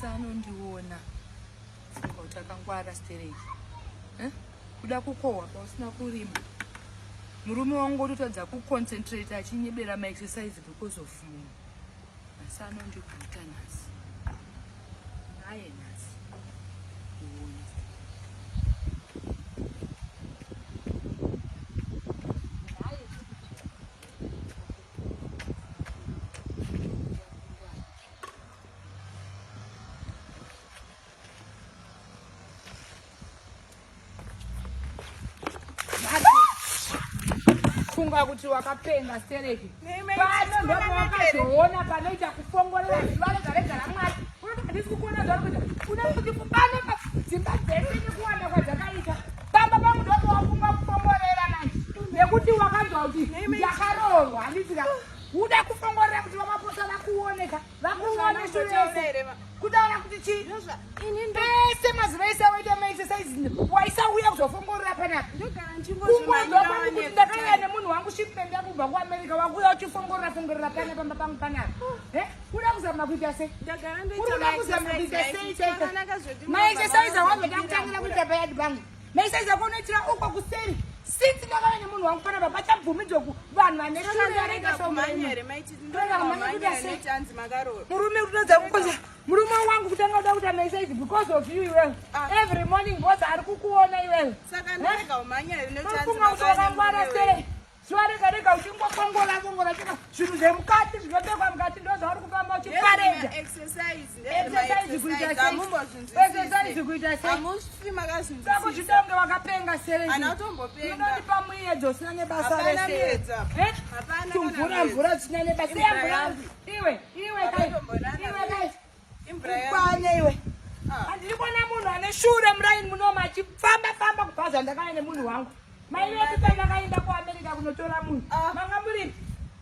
Nhasi anondiona. Funga kuti akangwara stereki. Eh? Kuda kukohwa pausina kurima. Murume wangu ototadza kuconcentrate achinyebera maexercise because of munhu. Nhasi anondiguta nhasi. Naye nhasi. Uone. Funga kuti wakapenga stereki. Pano ndopawakazoona panoita kufongorera zuva rega rega raMwari. Unoti handisi kukuona zvauri kuita. Unoti pano dzimba dzese nekuwanda kwadzakaita. Pamba pangu ndopawafunga kufongorera manje. Nekuti wakanzwa kuti ndakaroorwa handisi ka. Uda kufongorera kuti vamaposa vakuoneka. Vakuone shure yese. Kutaura kuti chii? Pese mazuva ese awaita maexercise waisauya kuzofongorora panapa. Kungonzwa kwangu kuti ndakauya nemunhu wangu shipment yangu kubva kuAmerica wakuuya uchifongorora fongorora pana pamba pangu panapa. Eh? Kuda kuzama kuita sei? Kuda kuzama kuita sei chaiko? Maexercise awazoda kutangira kuita payadi pangu. Maexercise ako unoitira uko kuseri. Since ndakauya nemunhu wangu panapa pachabvumidzwa ku vanhu vane shure vanoita murume kutadza kukoza murume wangu kutanga kuda kuita maexercise because of you iwewe ah. every morning boss ari kukuona iwewe funga kuti wakangwara sei Zuva rega rega uchingokongola kongola cheka zvinhu zvemukati zvinobekwa mukati ndozvauri kufamba uchiparedza. Exercise exercise kuita sei? Exercise kuita sei? Hamufi makazvinzwisisa. Sako zvitonge wakapenga sere. Ana utombopenga. Unondipa muyedzo usina nebasa Hapana rese. muyedzo apa. Eh? Hapana kana Tumvura muyedzo. mvura zvisina nebasa. Imbwa Siya mvura. yangu. Iwe, iwe kai. Hapana Iwe kai. Imbwa yangu. Kwane iwe. Ah. Handiri kuona munhu ane shure muraini munomu achifamba famba kubva zvandakauya nemunhu wangu. Mai vedu pandakaenda kuAmerica kunotora munhu. Ah. Manga muri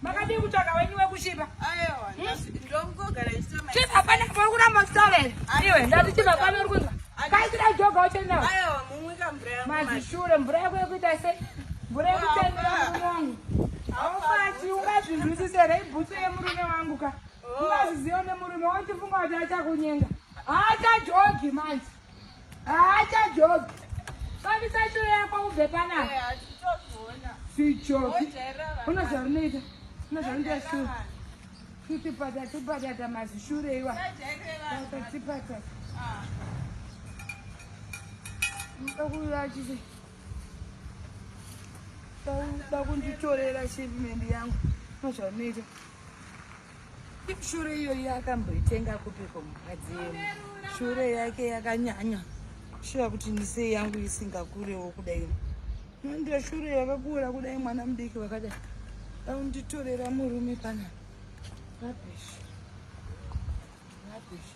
makadii kutsvaga wenyu wekushipa? Aiwa, ndongogara ndichiita ma- Chief hapana uri kuramba uchitaura here? Iwe ndati chief hapana uri kunzwa. Kaitira joga uchendawo. Aiwa, mumwe kamvura yangu. Mazishure mvura yako yekuita sei? Mvura yekutendera murume wangu. Haufachi ungazvinzwisise here ibhutsu yemurume wangu ka? Oh. Ungazviziva nemurume wachifunga kuti achakunyenga. Haachajogi manje. Haachajogi. Fambisa shure yako ubve panapa. Eh, hatitozoona. Sijogi. Wojairira vanhu. Una zvarunoita. Una zvarunoita shure. Kuti patatu patata mazishure iwa. Jairira vanhu. Patatu patata. Ah. Ndakuya chise. Ndakunditorera shipment yangu. Una zvarunoita. Shure iyoyi akamboitenga kupiko mukadzi yemu. Shure yake yakanyanya. Shuwa kuti ndisei yangu isingakurewo kudai. Nondiyo shure yakakura kudai mwana mudiki wakadai. Daunditorera murume pana. Rubbish. Rubbish.